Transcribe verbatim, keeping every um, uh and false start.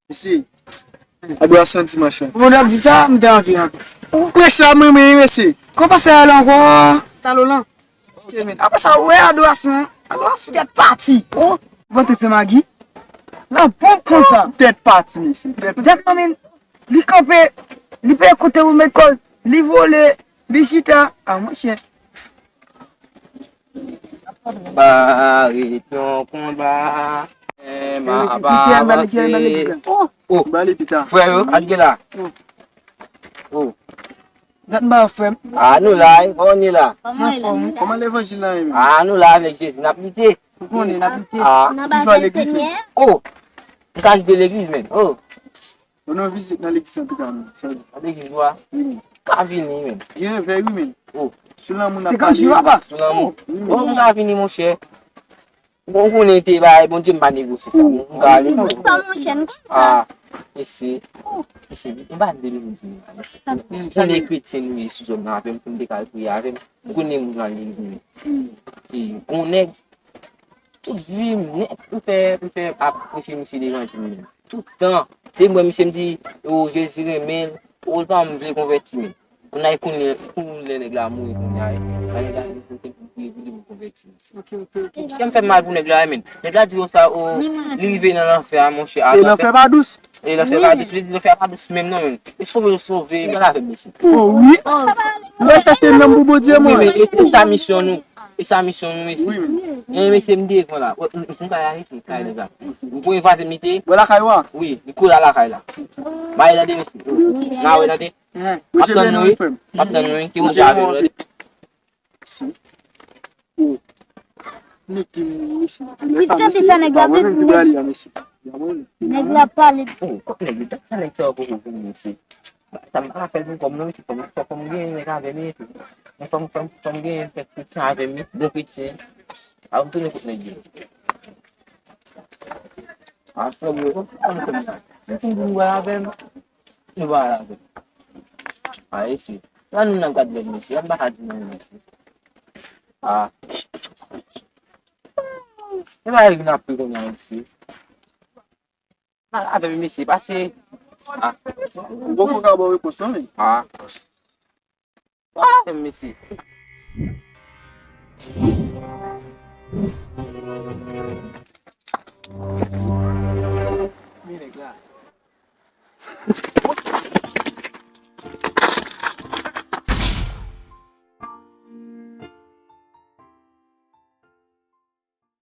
Mesye, adorasyon dimanch lan. Ou konn ap di sa, m te anvi rantre. Ou mechan, mwen, mwen, mesye. Kòman sa ale ankò? Talolan. Ok, men. Apre sa, ou wè adorasyon an? Adorasyon. Tèt pati. Oh. Ou panse se magi? Nan ponp konsa. Tèt pati, mesye. Tèt pati. Tèt nan men. Li kanpe. Li pa ekoute ou met kòl. Li vole. Li chita. Ah, monchè. Ba ret yon konba. Ema pa avanse. Oh, oh. Frè yo, al gen la. Oh. Gad ba frè m. Ah, nou la, wi. Kòman nou ye la? Anfòm, wi. Kòman levanjil la ye menm? Ah, nou la avèk Jezi, n ap lite. Ou konnen, n ap lite. Ah. Toujou al legliz menm. Oh. M ka kite legliz menm. Oh. Bon, nou vizit nan legliz antouka, men. Nan legliz ou a? Wi. Ka vini, men. Gen vèy, wi, men. Oh. Sou lanmou n ap pale. Sou lanmou. Wi, men. Oh, m ka vini, monchè. Bon, ou konnen te bay, Bondye m pa negosye sa. M ka ale. Sa, monchè, m konn sa. Ah, mesye. Mesye, m pa vle legliz, men. Konnen kretyen nou ye sou zòn nan avè m, pou m te ka al priye avè m. Ou konnen moun nan legliz, men. Se bon nèg. Tout vi m nèt, m fè, m fè ap preche misye levanjil, men. Tout tan. Depi m wè misye, m di, o, Jezi renmen l, o, l pa janm vle konvèti, men. Kounye a, kounye a, nèg la mouri, kounye a, nèg la di, kote pou priye pou li pou konvèti, mesye. Ok, ok, ok. Kè m fè mal pou nèg la, men. Nèg la di, o, sa, o, li rive nan lanfè a, monchè. E lanfè pa dous. E lanfè pa dous, li di lanfè pa dous menm non, men. E sove yo sove, gade avè m, mesye. O wi. Mwen chèche nanm pou Bondye, mwen. Wi, men e, e sa misyon nou. E sa misyon nou, mesye. Wi, men. E, mesye, m devan la. Wè, m, m, m kay la, mesye, kay la. M pou evaze mete. Wè lakay ou a? Wi, li kole a lakay la. Ba e tande, mesye. N a wè tande. M ap tann nou, wi. M ap tann nou, wi. Ke Bondye avè nou. Mesye. Oh. Mete m, mesye. Li tande sa nèg la vle di, nèg la pale. Oh, kòk nèg yo, sa nèg sa yo poko vini, mesye. Sa m pa ka fè l pou kò m non, mesye, fò m, fò m gen nèg avè m, mesye. Men fò m, fò m, fò m gen kèk kretyen avè m, bon kretyen. A, m tounen kot nèg yo. A, frè m yo, kòman, kòman, kòman? M fin vin wè avè m. Nou pa al avè m. A, mesye. Sa nou nan gad lòt mesye. Sa m pa ka di nan mesye. A. E pa vin ap ri kounye a, mesye. Al avè m, mesye. Pase. A. Ou poko ka ba w repons non, men. A. Wala, mesye.